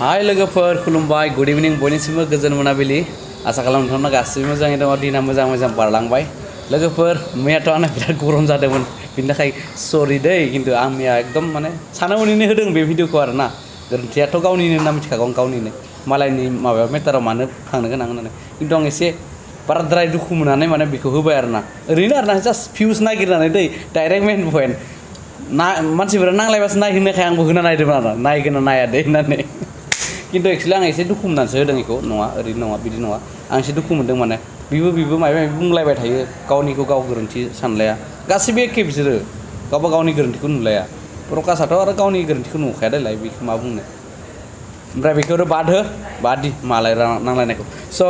हाय लोगोफोर खुलुमबाय गुड इभिनिं बयनिसिमबो गोजोन मोनाबिलि आसा खालामो नोंथांमोना गासिबो मोजाङै दङ दिना मोजां बारलांबाय लोगोफोर मैयाथ' आंना बिराद गरम जादोंमोन बिनि थाखाय सरि दै खिन्थु आं मैया एकदम माने साना हनैनो होदों बे भिडिअखौ आरो ना गोरोन्थियाथ' गावनिनो होनना मिथिखागौ आं गावनिनो मालायनि माबायाव मेटाराव मानो थांनो गोनां होननानै खिन्थु आं एसे बाराद्राय दुखु मोननानै माने बेखौ होबाय आरो ना ओरैनो आरो ना जास्ट भिउस नागिरनानै दै डाइरेक्ट मेन पइन्ट ना मानसिफोरा नांलायबासो नायहोनोखाय आंबो होना नायदोंमोन आरो नायगोन ना नाया दे होननानै खिन्थु एक्चुअली आं एसे दुखु मोननानैसो होदों बेखौ नङा ओरैनो नङा बिदि नङा आं एसे दुखु मोनदों माने बिबो माबा माबि बुंलायबाय थायो गावनिखौ गाव गोरोन्थि सानलाया गासिबो एखे बिसोरो गावबा गावनि गोरोन्थिखौ नुलाया प्रकाशआथ' आरो गावनि गोरोन्थिखौ नुखाया देलाय बेखौ मा बुंनो ओमफ्राय बेखौ बादि मालाय नांलायनायखौ स'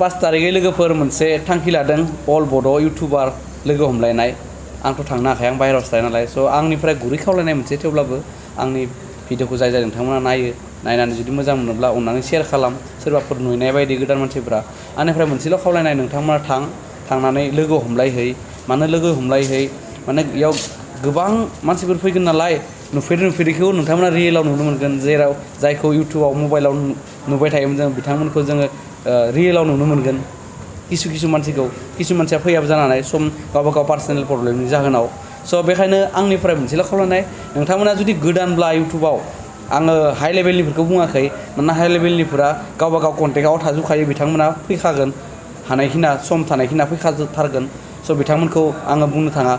5 तारिखै लोगोफोर मोनसे थांखि लादों अल बड' इउटुबार लोगो हमलायनाय आंथ' थांनो हाखाया आं बाहेरायावसो थायो नालाय स' आंनिफ्राय गुरै खावलायनाय मोनसे थेवब्लाबो आंनि भिडिअखौ जाय नोंथांमोना नायनानै जुदि मोजां मोनोब्ला अननानै शेयार खालाम सोरबाफोर नुनाय बायदि गोदान मानसिफ्रा आंनिफ्राय मोनसेल' खावलायनाय नोंथांमोना थांनानै लोगो हमलायहै मानो लोगो हमलायहै माने बेयाव गोबां मानसिफोर फैगोन नालाय नुफेरिखौ नोंथांमोना रियेलाव नुनो मोनगोन जेराव जायखौ इउटुबाव मबाइलाव नुबाय थायोमोन जों बिथांमोनखौ जोङो रियेलाव नुनो मोनगोन किसु मानसिया फैयाबो जानानै सम गावबा गाव पार्सनेल प्रब्लेमनि जाहोनाव स' बेखायनो आंनिफ्राय मोनसेल' खावलायनाय नोंथांमोना जुदि गोदानब्ला इउटुबाव आङो हाइ लेभेलनिफोरखौ बुङाखै मानोना हाइ लेभेलनिफोरा गावबा गाव कन्टेक्टआव थाजोबखायो बिथांमोना फैखागोन हानायखिना सम थानायखिना फैखाथारगोन स' बिथांमोनखौ आङो बुंनो थाङा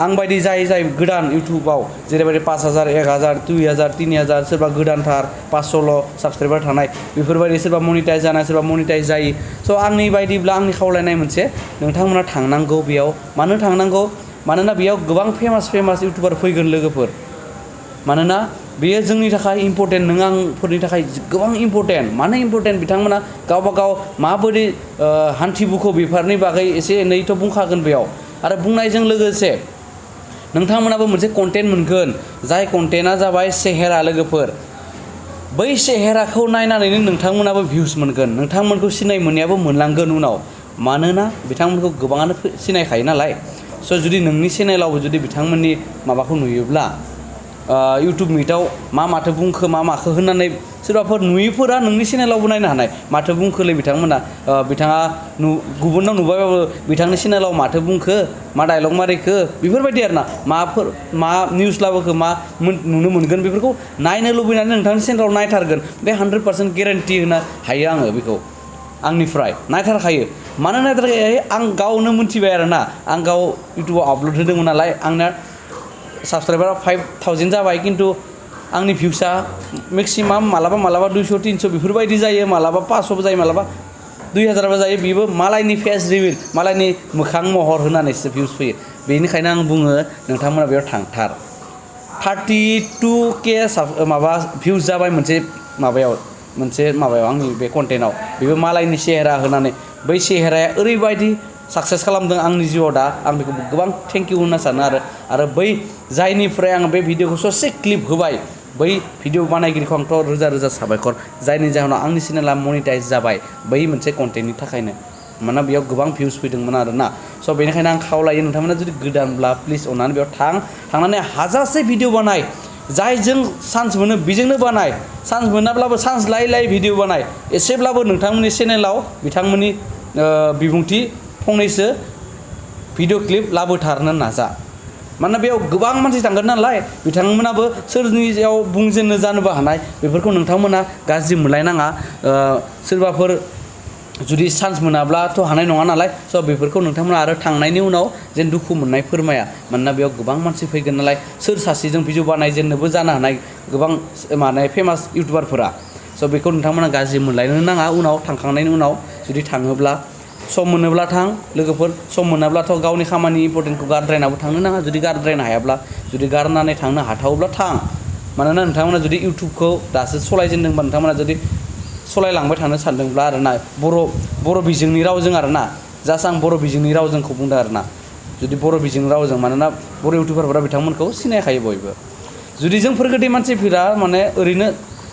आं बायदि जाय गोदान इउटुबाव जेरैबायदि 5,000 1,000 2,000 3,000 सोरबा गोदानथार 500ल' साबसक्राइबार थानाय बेफोरबायदि सोरबा मनिटाइज जानाय सोरबा मनिटाइज जायि स' आंनि बायदिब्ला आंनि खावलायनाय मोनसे नोंथांमोना थांनांगौ बेयाव मानो थांनांगौ मानोना बेयाव गोबां फेमास इउटुबार फैगोन लोगोफोर मानोना बेयो जोंनि थाखाय इम्परटेन्ट नों आंफोरनि थाखाय गोबां इम्परटेन्ट मानो इम्परटेन्ट बिथांमोना गावबा गाव माबोरै हान्थिबुखौ बेफोरनि बागै एसे एनैथ' बुंखागोन बेयाव आरो बुंनायजों लोगोसे नोंथांमोनाबो मोनसे कन्टेन्ट मोनगोन जाय कन्टेन्टआ जाबाय सेहेरा लोगोफोर बै सेहेराखौ नायनानैनो नोंथांमोनाबो भिउस मोनगोन नोंथांमोनखौ सिनाय मोननायाबो मोनलांगोन उनाव मानोना बिथांमोनखौ गोबाङानो सिनायखायो नालाय स' जुदि नोंनि चेनेलावबो जुदि बिथांमोननि माबाखौ नुयोब्ला इउटुब मिटआव माथो बुंखो माखो होननानै सोरबाफोर नुयिफोरा नोंनि चेनेलावबो नायनो हानाय माथो बुंखोलै बिथांमोना बिथाङा गुबुनाव नुबायबाबो बिथांनि चेनेलाव माथो बुंखो मा डायलग मारिखो बेफोरबायदि आरो ना मा निउस लाबोखो मा नुनो मोनगोन बेफोरखौ नायनो लुबैनानै नोंथांनि चेनेलाव नायथारगोन बे 100% गेरेन्टि होनो हायो आङो बेखौ आंनिफ्राय नायथारखायो मानो नायथारखायो आं गावनो मोनथिबाय आरो ना आं गाव इउटुबाव आपल'ड होदोंमोन नालाय आंना साबसक्राइबारा 5,000 जाबाय खिन्थु आंनि भिउसआ मेक्सिमाम मालाबा 200-300 बेफोरबायदि जायो मालाबा 500 जायो मालाबा 2,000 जायो बेबो मालायनि फेस रिभिल मालायनि मोखां महर होनानैसो भिउस फैयो बेनिखायनो आं बुङो नोंथांमोना बेयाव थांथार 32K माबा भिउस जाबाय मोनसे माबायाव आंनि बे कन्टेन्टआव बेबो मालायनि सेहेरा होनानै बै सेहेराया ओरैबायदि साक्सेस खालामदों आंनि जिउआव दा आं बेखौ गोबां थेंक इउ होनना सानो आरो बै जायनिफ्राय आं बे भिडिअखौ ससे क्लिप होबाय बै भिडिअ बानायगिरिखौ आंथ' रोजा साबायखर जायनि जाहोनाव आंनि चेनेला मनिटाइज जाबाय बै मोनसे कन्टेन्टनि थाखायनो मानोना बेयाव गोबां भिउस फैदोंमोन आरोना स' बेनिखायनो आं खावलायो नोंथांमोना जुदि गोदानब्ला प्लिज अननानै बेयाव थांनानै हाजासे भिडिअ बानाय जायजों चान्स मोनो बेजोंनो बानाय चान्स मोनाब्लाबो चान्स लायै भिडिअ बानाय एसेब्लाबो नोंथांमोननि चेनेलाव बिथांमोननि बिबुंथि फंनैसो भिडिअ क्लिप लाबोथारनो नाजा मानोना बेयाव गोबां मानसि थांगोन नालाय बिथांमोनाबो सोरनियाव बुंजेननो जानोबो हानाय बेफोरखौ नोंथांमोना गाज्रि मोनलायनाङा सोरबाफोर जुदि चान्स मोनाब्लाथ' हानाय नङा नालाय स' बेफोरखौ नोंथांमोना आरो थांनायनि उनाव जेन दुखु मोननाय फोरमाया मानोना बेयाव गोबां मानसि फैगोन नालाय सोर सासेजों भिडिअ बानायजेननोबो जानो हानाय गोबां माने फेमास इउटुबारफोरा स' बेखौ नोंथांमोना गाज्रि मोनलायनो नाङा उनाव थांखांनायनि उनाव जुदि थाङोब्ला सम मोनोब्ला थां लोगोफोर सम मोनाब्लाथ' गावनि खामानि इम्परटेन्टखौ गारद्रायनाबो थांनो नाङा जुदि गारद्रायनो हायाब्ला जुदि गारनानै थांनो हाथावोब्ला थां मानोना नोंथांमोना जुदि इउटुबखौ दासो सलायजेनदोंबा नोंथांमोना जुदि सलायलांबाय थानो सानदोंब्ला आरोना बर' बिजोंनि रावजों आरोना जास्ट आं बर' बिजोंनि रावजोंखौ बुंदों आरोना जुदि बर' बिजोंनि रावजों मानोना बर' इउटुबारफोरा बिथांमोनखौ सिनायखायो बयबो जुदि जोंफोर गोदै मानसिफोरा माने ओरैनो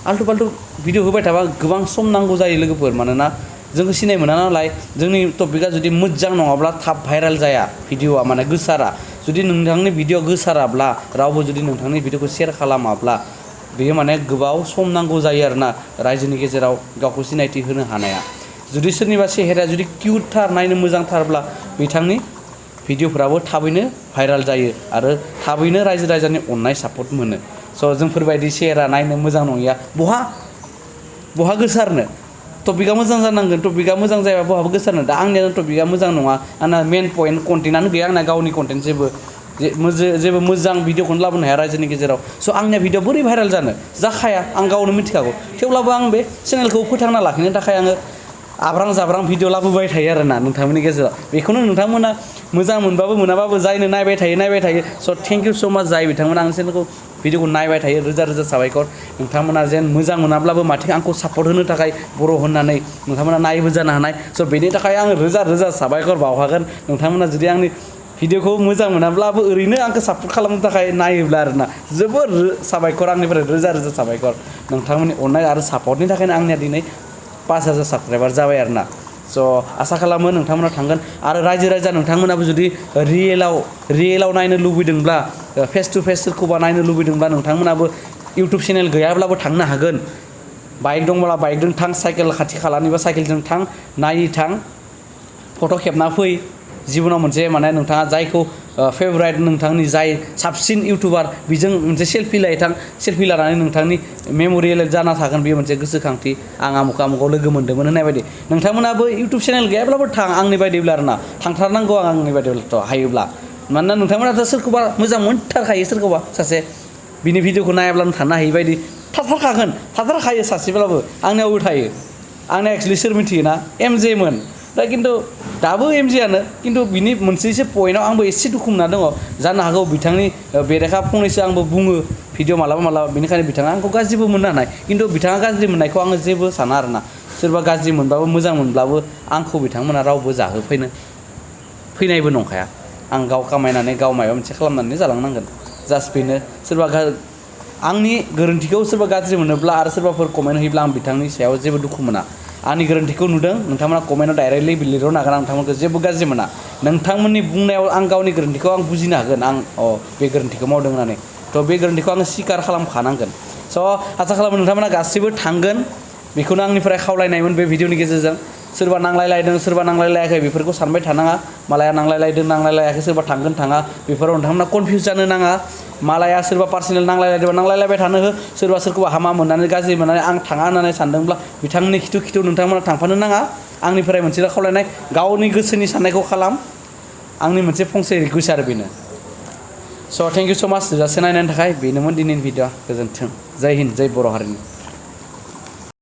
आल्टु फाल्टु भिडिअ होबाय थाबा गोबां सम नांगौ जायो लोगोफोर मानोना जोंखौ सिनाय मोना नालाय जोंनि टपिकआ जुदि मोजां नङाब्ला थाब भाइरेल जाया भिडिअआ माने गोसारा जुदि नोंथांनि भिडिअ गोसाराब्ला रावबो जुदि नोंथांनि भिडिअखौ शेयार खालामाब्ला बेयो माने गोबाव सम नांगौ जायो आरोना रायजोनि गेजेराव गावखौ सिनायथि होनो हानाया जुदि सोरनिबा सेहेराया जुदि किउटथार नायनो मोजांथारब्ला बिथांनि भिडिअफ्राबो थाबैनो भाइराल जायो आरो थाबैनो रायजो राजानि अननाय सापर्ट मोनो स' जोंफोरबायदि सेहेरा नायनो मोजां नङिया बहा गोसारनो टपिकआ मोजां जानांगोन टपिकआ मोजां जायाबा बहाबो गोसारनो दा आंनिया टपिकआ मोजां नङा आंना मेन पइन्ट कन्टेन्टआनो गैया आंना गावनि कन्टेन्ट जेबो मोजां भिडिअखौनो लाबोनो हाया रायजोनि गेजेराव स' आंनिया भिडिअ बोरै भाइराल जानो जाखाया आं गावनो मिथिखागौ थेवब्लाबो आं बे चेनेलखौ फोथांना लाखिनो थाखाय आङो आब्रां जाब्रां भिडिअ लाबोबाय थायो आरोना नोंथांमोननि गेजेराव बेखौनो नोंथांमोना मोजां मोनबाबो मोनाबाबो जायनो नायबाय थायो स' थेंक इउ स' माच जाय बिथांमोना आंनि चेनेलखौ भिडिअखौ नायबाय थायो रोजा रोजा साबायखर नोंथांमोना जेन मोजां मोनाब्लाबो माथो आंखौ सापर्ट होनो थाखाय बर' होननानै नोंथांमोना नायबो जानो हानाय स' बेनि थाखाय आङो रोजा रोजा साबायखर बावहागोन नोंथांमोना जुदि आंनि भिडिअखौ मोजां मोनाब्लाबो ओरैनो आंखौ सापर्ट खालामनो थाखाय नायोब्ला आरोना जोबोर साबायखर आंनिफ्राय रोजा रोजा साबायखर नोंथांमोननि अननाय आरो सापर्टनि थाखायनो आंनिया दिनै 5,000 साबस्क्राइबार जाबाय आरोना स' आसा खालामो नोंथांमोना थांगोन आरो रायजो राजा नोंथांमोनाबो जुदि रियेलाव नायनो लुबैदोंब्ला फेस टु फेस सोरखौबा नायनो लुबैदोंब्ला नोंथांमोनाबो इउटुब चेनेल गैयाब्लाबो थांनो हागोन बाइक दंब्ला बाइकजों थां साइकेल खाथि खालानिबा साइकेलजों थां थां फट' खेबना फै जिबनाव मोनसे माने नोंथाङा जायखौ फेभराइट नोंथांनि जाय साबसिन इउटुबार बेजों मोनसे सेल्फि लानानै नोंथांनि मेम'रियेल जाना थागोन बेयो मोनसे गोसोखांथि आं आमुकाव लोगो मोन्दोंमोन होननाय बायदि नोंथांमोनाबो इउटुब चेनेल गैयाब्लाबो थां आंनि बायदिब्ला आरोना थांथारनांगौ आंनि बायदिब्लाथ' हायोब्ला मानोना नोंथांमोनाथ' सोरखौबा मोजां मोनथारखायो सोरखौबा सासे बिनि भिडिअखौ नायाब्लानो थानो हायि बायदि थाथारखायो सासेब्लाबो आंनियावबो थायो आंना एक्सुवेलि सोर मिथियोना एमजेमोन दा खिन्थु दाबो एमजेआनो खिन्थु बिनि मोनसेसो पइन्टआव आंबो एसे दुखु मोनना दङ जानो हागौ बिथांनि बेरेखा फंनैसो आंबो बुङो भिडिअ मालाबा बेनिखायनो बिथाङा आंखौ गाज्रिबो मोननो हानाय खिन्थु बिथाङा गाज्रि मोननायखौ आङो जेबो साना आरोना सोरबा गाज्रि मोनबाबो मोजां मोनब्लाबो आंखौ बिथांमोना रावबो फैनायबो नंखाया आं गाव खामायनानै गाव माबा मोनसे खालामनानै जालांनांगोन जास्ट बेनो सोरबा आंनि गोरोन्थिखौ सोरबा गाज्रि मोनोब्ला आरो सोरबाफोर कमेन्ट होयोब्ला आं बिथांनि सायाव जेबो दुखु मोना आंनि गोरोन्थिखौ नुदों नोंथांमोना कमेन्टआव डाइरेक्टलि लिरनो हागोन आं नोंथांमोनखौ जेबो गाज्रि मोना नोंथांमोननि बुंनायाव आं गावनि गोरोन्थिखौ आं बुजिनो हागोन आं बे गोरोन्थिखौ मावदों होननानै थ' बे गोरोन्थिखौ आङो स्वीकार खालामखानांगोन स' आसा खालामो नोंथांमोना गासैबो थांगोन बेखौनो आंनिफ्राय खावलायनायमोन बे भिडिअनि गेजेरजों सोरबा नांलायलायदों सोरबा नांलायलायाखै बेफोरखौ सानबाय थानाङा मालाया नांलायलायदों नांलायलायाखै सोरबा थांगोन थाङा बेफोराव नोंथांमोना कनफिउस जानो नाङा मालाया सोरबा पार्सनेल नांलायलायदोंबा नांलायलायबाय थानो हो सोरबा हामा मोननानै गाज्रि मोननानै आं थाङा होननानै सानदोंब्ला बिथांनि खिथु नोंथांमोना थांफानो नाङा आंनिफ्राय मोनसे खावलायनाय गावनि गोसोनि साननायखौ खालाम आंनि मोनसे फंसे रिकुवेस्ट आरो बेनो स' थेंक इउ स' माच जासे नायनायनि थाखाय बेनोमोन दिनैनि भिडिअ गोजोन्थों जय हिन्द जय बर' हारिनि